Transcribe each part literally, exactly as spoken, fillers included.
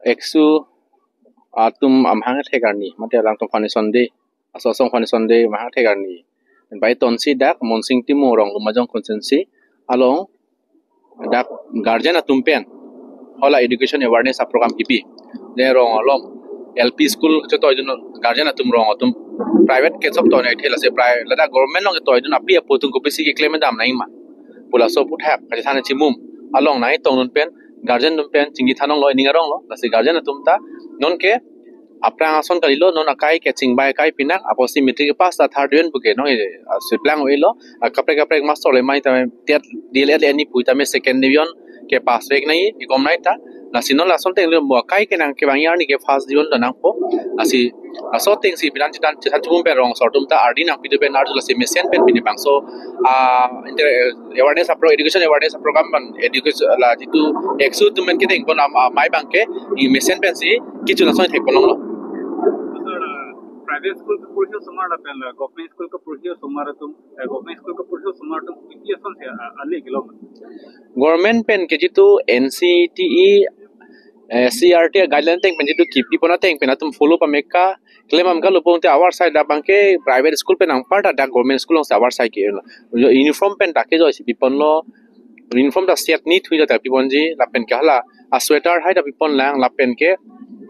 ACSU atum amahang thek arni, mate alangtum foundation day, asosong foundation day mahang thek arni, bai tonsi dak Monsing Timung Rong Lumbajong constituency along dak guardian atum pen hala education awareness a program kipi. De rong along L P school chotoi dun guardian atum, rong atum private ke chok toi nai thela se private, ladak government along toi dun api apo atum kopisi keklem dam nangji ma pu laso aphuthak kachethan chimum along nangtong dun pen guardian atum pen chingki thanong lo, ning arong lo. Lasi guardian atum ta non ke aphrang ason kalilo, non akai ke chingbai akai pinak, apotsi matric pass ta third division puke non, eh, siplang oi lo, ah, kaprek kaprek master le mai ta TET, D L Ed le ani pu ta me second division ke pass vek nangji, ikom nai ta. Lasi non lason ateng le mo akai ke nang kevang arni ke first division ta nangpo. Lasi laso atengsi pidan chidan chethan chumum pen rong asor atum ta ardi nangpi dun pen arju, lasi mesen pen pini bangso, ah, inter-, awareness a pro-, education awareness a program pen education la jitu ACSU atum pen kedeng pon am-, amei abang ke i mesen pensi kechun ason thek pon longlo. Sir, uh, private school ke porhi osomar lapen la government school ke porhi osomar atum, eh, government school ke porhi osomar atum kopi ason si, uh, ale kilo? Government pen ke jitu N C T E, eh, C R T guideline ateng pen jitu kipi pon ateng pen atum follow pame ka klem am ka lupong te avarsai dak abang ke private school pen anparta dak government school alongsi avarsai ke uniform pen dak ke joisi pi ponlo, uniform ta set neat hui ta pi ponji, lapen ke hala a sweater hai ta pi pon lang, lapen ke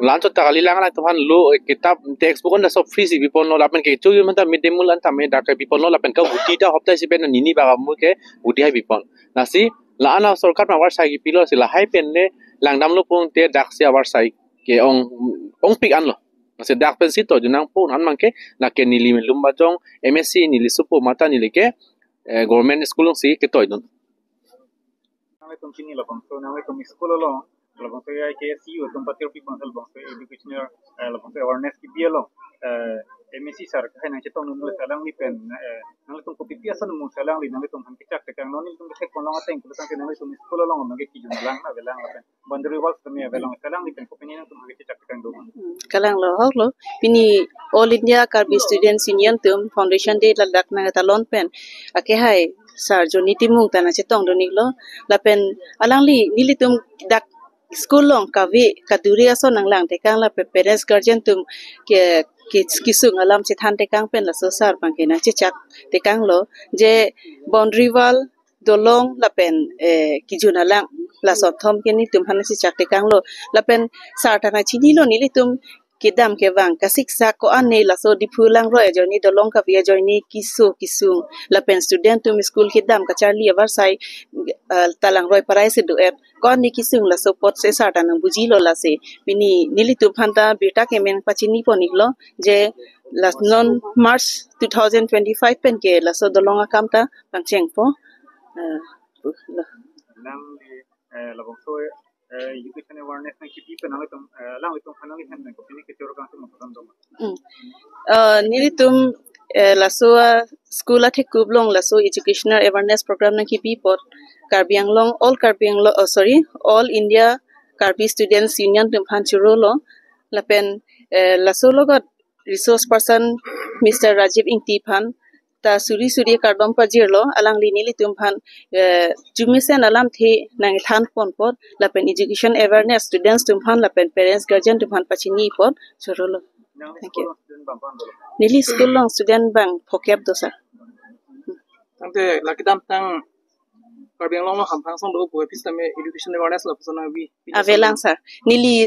lunch ta kali lang, alangtum aphan lo, eh, kitab, textbook an ta sob free si pi ponlo, lapen ke chu yun ta midday meal an ta me dak ke pi ponlo, lapen ke guti ta hopta isi pen nini bak amu ke guti hai pi pon. Lasi la-an a sorkar pen avarsai kipilo, si lahai pen le langdamlo pon te daksi avarsai ke ong, ongpik anlo. Lasi dak pensi toi dun nangpo, non abang ke lake neli Lumbajong M S C neli sopo mate neli ke, eh, government school alongsi ketoi dun. Nanglitum chini labangso, nanglitum school along, labangso A I K S U atum patir pi konsel labangso educational, eh, labangso awareness kipi along, eh, M A C sir, hai nangchetong dun le alangli pen, eh, nanglitum kopi ason mung alangli nanglitum aphan kechak tekang lo, nelitum kethek pon long ateng, pulo tangte nanglitum school along abang ke kejun lang, avelang lapen boundary walls kami avelang, alangli pen kopi nangtum aphan kechak tekang do? Hmm, kalang lo, hok lo. Pini All India Karbi Students Union atum Foundation Day ladak nangtalon pen ake hai sir Johnny Timung ta nangchetong dun iklo. Lapen alangli nelitum dak school along kave kaduri ason nanglang tekang lapen parents guardian atum ke, ke kesung alam chethan tekang pen laso sir abang ke nangchechak tekang lo je boundary wall, dolong lapen, eh, kejun alang, laso thom ke nelitum aphan nangchechak tekang lo. Lapen sir ta nangchinilo nelitum kedam kevang kasiksak ko-an ne laso Diphu langroi ajoine, dolong kave ajoine keso kesung, lapen student atum school kedam kacharli avarsai, eh, ta langroi parai si do-et ko-an ne kesung, laso apotsi sir ta nangbuji lo. Lasi pini nelitum aphan ta birta kemen pachini pon iklo je last non March two thousand twenty-five pen ke laso dolong akam ta pangchengpo. Eh, lo. Nangli, eh, labangso, eh, education awareness nangkipi pen nanglitum, eh, alanglitum aphan nangli ahin pen kopine kechoro kangtung ma putang doma? Hmm. Eh, nelitum, eh, laso, ah, school athekup along laso educational awareness program nangkipi apot Karbi Anglong, all Karbi Anglong, oh, sorry, All India Karbi Students Union atum aphan choro lo. Lapen, eh, laso logot resource person Mister Rajiv Ingti aphan ta suri suri kardom pajirlo, alangli nelitum aphan, eh, jumesen alamthe nangthan pon apot, lapen education awareness students atum aphan lapen parents guardian atum aphan pachini apot choro lo. Thank you. Neli school along student bang phokep do sir. Tangte lake kedamtang Karbi Anglong along hamphang song do pu, eh, pis tame education awareness lapuson avi. Avelang sir. Neli,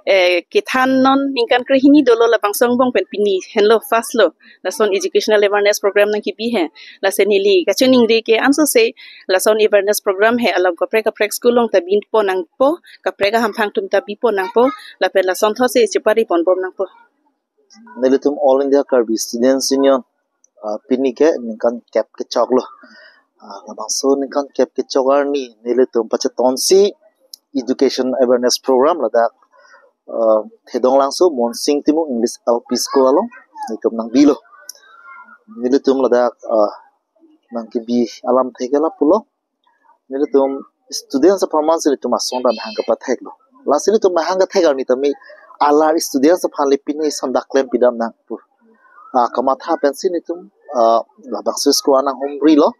eh, kethan non ningkan krehini dolo, labangso angbong pen pini henlo first lo. Lason educational awareness program nangkipi he. Lasi neli kachiningri ke ansose lason awareness program he alam kaprek kaprek school along ta bi pon nangpo, kaprek ahamphang atum ta bi pon nangpo, lapen lason thotsi chepari pon bom nangpo. Nelitum All India Karbi Students Union, ah, pini ke ningkan kep kechok lo. Ah, labangso ningkan kep kechok arni nelitum pachetonsi education awareness program ladak, ah, Thedonglangso Monsing Timung English L P School along nelitum nangbi lo. Nelitum ladak, ah, nangkibi alamthe ke lapulo. Nelitum students aphan mansi nelitum asong ta mahang kapathek lo. Lasi nelitum mahang kathek arni tame alar students aphan le pine ason dak klem pidam nang pu, ah, kamatha pensi nelitum, ah, labangso school anang humri lo.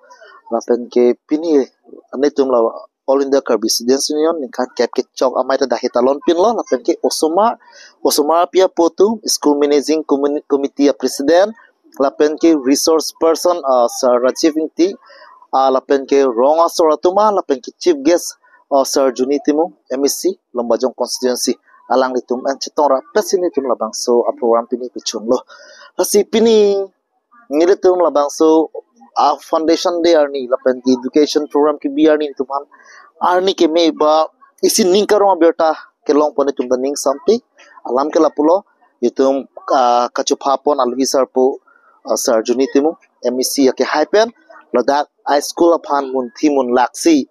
Lapen ke pine nelitum la All India Karbi Students Union ningkan kep kechok amei ta dak hi talon pinlo, lapen ke osomar, osomar api apo atum, School Managing Commu- Committee a President, lapen ke resource person, uh, Sir Rajiv Ingti, uh, lapen ke rong asor atum, uh, lapen ke chief guest, uh, Sir Juni Timung, M A C, Lumbajong constituency, alanglitum an chetong ra pesi nelitum labangso a program pini pechunlo. Lasi pini nelitum labangso a foundation day arni lapen ke education program kebi arni itumphan arni keme ba isi ning karong abirta kelong pon itum ta ning sampi alam ke lapulo. Itum, ah, kachupha pon alohi sarpo, ah, Sir Juni Timung, M A C akehai pen ladak high school aphan munthi munlak si,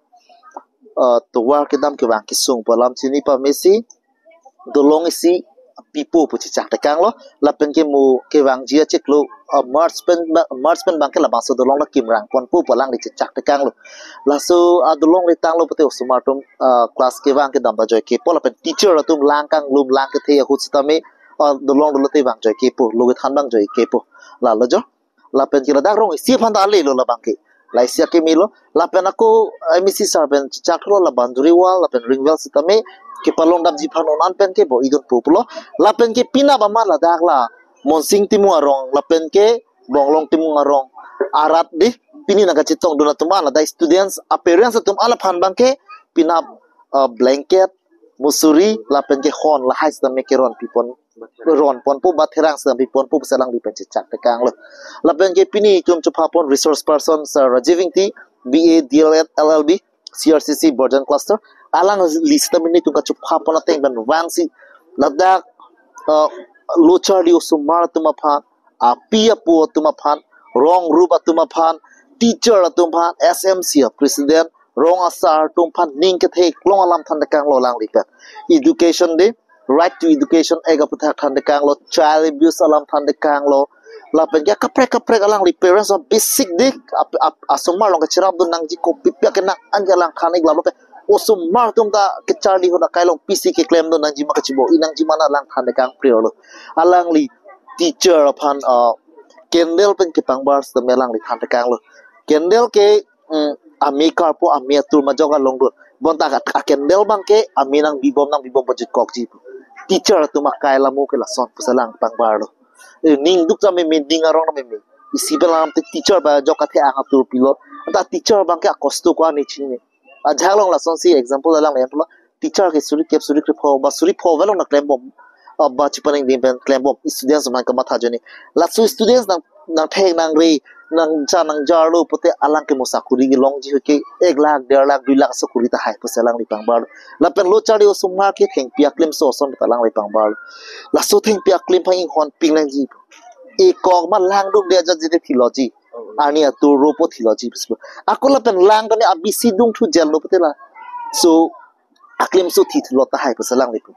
ah, tovar kedam kevang kesung pu alam chini pamesi dolong isi pipo pu chechak tekanglo, lapen ke mo kevangji achiklo, ah, March pen ba- March pen bangke labangso dolong la kimrang ponpo pu alangli chechak tekanglo. Laso, ah, dolong le tanglo pute osomar atum, ah, class kevang kedam ta joike po, lapen teacher atum lang kanglum lang kethe ahut sitame, ah, dolong dolo te vang joike po, lo kethan vang joike po. Lalo jo. Lapen ke ladak rong isi aphan ta ale lo labangke. La isi akeme lo. Lapen ako M A C sir pen chak lo la boundary wall, lapen ring well sitame kepalongdamji aphan non an pen ke bo idun pupulo. Lapen ke pina ba ma ladak la Monsing Timung arong, lapen ke Bonglong Timung arong arat di pini nangkachetongdun atum an ladak students, a parents atum an aphan bangke pina, uh, blanket, musuri, lapen ke hon lahai sitame keron pipon, ron ponpo, batherang sitame piponpo pu alangli pen chechak tekanglo. Lapen ke pini itum chupha pon resource person Sir Rajiv Ingti, B A, D L Ed, L L B, C R C C, Borjan Cluster, alangli sitame nelitum kachupha pon ateng pen vangsi ladak, uh, lo charli osomar atum aphan, api apo atum aphan, rong rup atum aphan, teacher atum aphan, S M C a president, rong asar atum aphan ning kethe kelong alam than tekanglo alangli pen. Education day, right to education act aputhak than tekanglo, child abuse alam than tekanglo. Lapen ke kaprek kaprek alangli parents a basic dik ap, ap, asomar along kacherapdun nangji kopi pia ke nang an ke alang than ik lam lo pen osomar atum ta kecharli ahut akai along pisi keklemdun nangji ma kachibo-i nangji ma na alang than tekang prior lo. Alangli teacher aphan, uh, candle pen kepangbar sitame alangli than tekanglo. Candle ke, mm, ame karpo, ame atur majok along dun. Bonta a, a candle bangke ame nangbibom nangbibom pajut kokji pu. Teacher atum akai alamo ke lason pu alang pangbarlo. Eh, ning duk ta meme, ning arong ta meme. Isi pen alam te teacher ba jok athe ang atur pilo. Anta teacher bangke akosto ko ani chini. Ajak along lasonsi example alang lem pulo. Teacher ke suri kep suri krepho ba suri pho velong na klembom. Ah, ba chipaneng dim pen klembom. Students man kamatha joni. Laso students nang nangthek nangre nangcha nangjarlo pute alang ke mo sakuri kelongji ke ek lakh, der lakh, dui lakh sakuri tahai pu alangli pangbarlo. Lapen lo charli osomar ke thengpi aklimso ason pu alangli pangbarlo. Laso thengpi aklim aphan inghon ping nangji. Ekok ma langdung de ajat jite theology. Ani atur ropo theology bispo. Ako lapen lang kani abisi dungthu jel lo pute la. So aklimso thi thulo tahai pu alangli pu.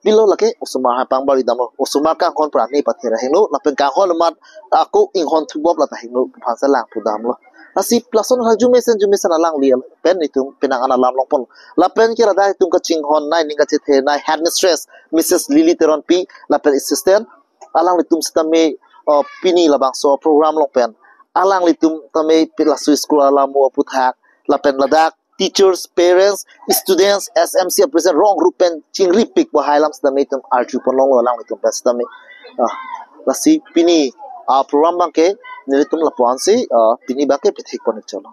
Pilo lake osomar aphan pangbar idamlo. Osomar kanghon prane pathe ra hingno, lapen kanghon amat ako inghon thubop la ta hingno aphan alang pudamlo. Lasi lason ha jumesen jumesen alangli pen itum penang an alam longpon. Lapen ke ladak itum kachinghon nai ning kachethe nai headmistress Missus Lily Teronpi, lapen assistant, alanglitum sitame, uh, pini labangso program along pen alanglitum tame pi laso school alamo aputhak lapen ladak teachers, parents, students, S M C a president rong rup pen chingripik bahai alam sitame itum arju ponlonglo alanglitum pen sitame. Ah, lasi pini, ah, program bangke nelitum lapu-an si, ah, pini bangke pethek pon cholo.